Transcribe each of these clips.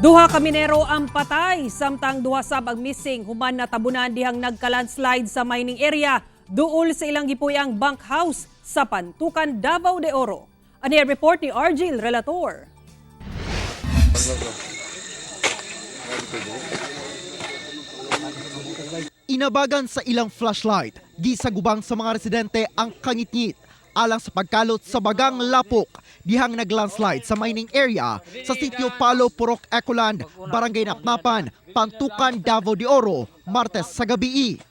Duha ka minero ang patay samtang duha sab ang missing human natabunan dihang nagka-landslide sa mining area duol sa ilang gipuyang bunkhouse sa Pantukan, Davao de Oro. Ani ang report ni Argil Relator. Inabagan sa ilang flashlight, gisagubang sa mga residente ang kangitngit alang sa pagkalot sa bagang lapok dihang naglandslide sa mining area sa sitio Palo, Purok Ecoland, Barangay Napnapan, Pantukan, Davao de Oro, Martes sa gabii.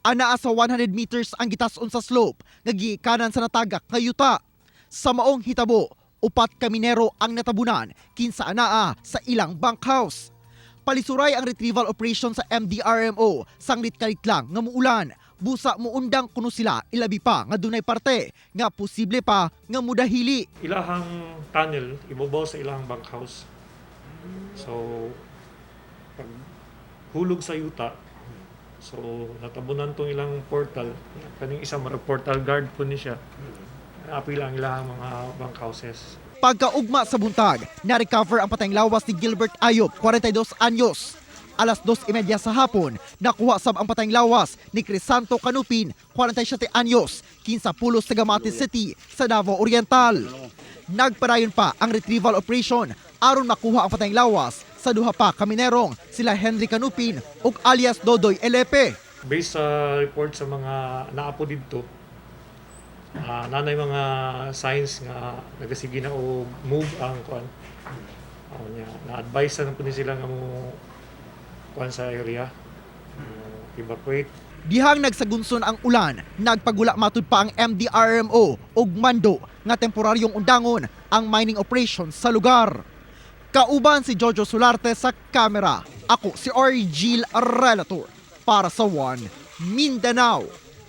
Anaa sa 100 meters ang gitason sa slope nga gikanan sa natagak nga yuta. Sa maong hitabo, upat ka minero ang natabunan kinsa anaa sa ilang bunkhouse. Palisuray ang retrieval operation sa MDRMO sanglit kalit lang nga muulan. Busa muundang kuno sila, ilabi pa nga dunay parte nga posible pa nga mudahili. Ilahang tunnel ibabaw sa ilahang bunkhouse. So pag hulog sa yuta, so natabunan tong ilang portal, kaning isa mura portal guard po ni siya. Apil ang ilahang mga bunkhouses. Pagkaugma sa buntag, na-recover ang patayng lawas ni Gilbert Ayop, 42 anyos. Alas 2:30 sa hapon, nakuha sab ang patayng lawas ni Crisanto Canupin, 47 anyos, kinsa pulos sa Gamate City sa Davao Oriental. Nagpadayon pa ang retrieval operation aron makuha ang patayng lawas sa duha pa ka minerong sila Henry Canupin ug alias Dodoy Elepe. Based sa report sa mga naapo didto, nanay mga signs nga nagasige na og move ang kuan. Ako niya, na-advise na po ni sila nga mo kuan sa area, mo evacuate. Dihang nagsagunson ang ulan, nagpagula matud pa ang MDRMO ug mando nga temporaryong undangon ang mining operation sa lugar. Kauban si Jojo Solarte sa kamera. Ako si Argil Relator para sa One Mindanao.